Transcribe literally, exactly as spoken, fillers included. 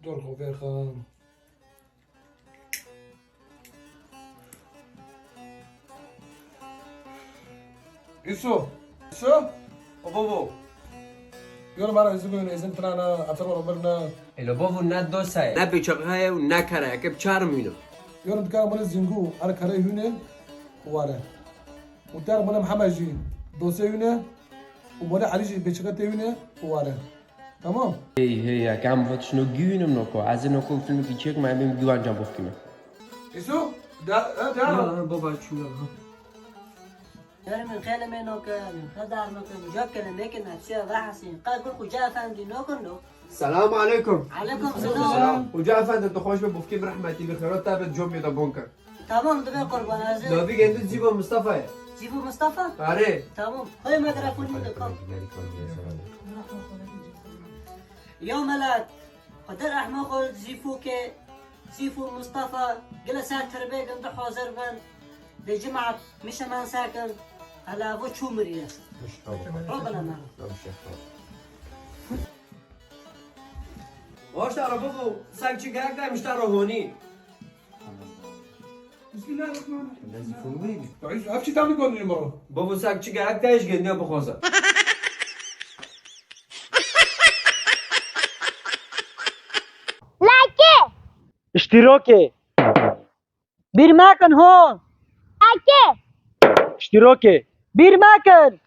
Yor xwe fêr xan. Îso. Îso. O bavo. Yor mara izin goyun, izin tına na, atar wala mirna. Elo bavo, ne dosa ye, ne bıçak ye û ne kara ye, ke çar mîno. Yor dikara mala zîngû, ar kare hüne, ware. Û dikara mala Mihemed jî, dose hüne, û mala Elî jî, beçika te hüne, ware. Tamam. Hey, hey, ya kam vat şino güyünüm noko. Ez noko filmi ki çekme, benim güvencan bokime. Îso, da, da, da. Ya, baba, çû ya. Yarın min xêle me noke, min xedar noke, min cak kene mekin, hepsiya ve hasin. Qa gul Hoca Efendi nokin no. Selamu aleyküm. Aleyküm selam. Hoca Efendi, tu xweş be, bufkî bi rehmetî bi xêro te be, comê de bon kir. Tamam, dibe qurban, ez. Navî geldi Cîvo Mustafa ye. Cîvo Mustafa? Are. Tamam. Koy mikrofonu da kal. Ya melat, Xwedê rehma xwe Zîfûkê, Zîfû Mustafa, gile ser tirbê gindi hazir bin. Di cimat mişeman sekin, hela vo çû miriye. Robana me. Başta araba bu, sen çi gerek de mişta rohoni. Bismillahirrahmanirrahim. Ev çi tam bir konu numara? Babo, sen çi gerek de iş geliyor bu koza. Like. İştiroke. Bir mekin ho. Like. İştiroke. Bir mekin.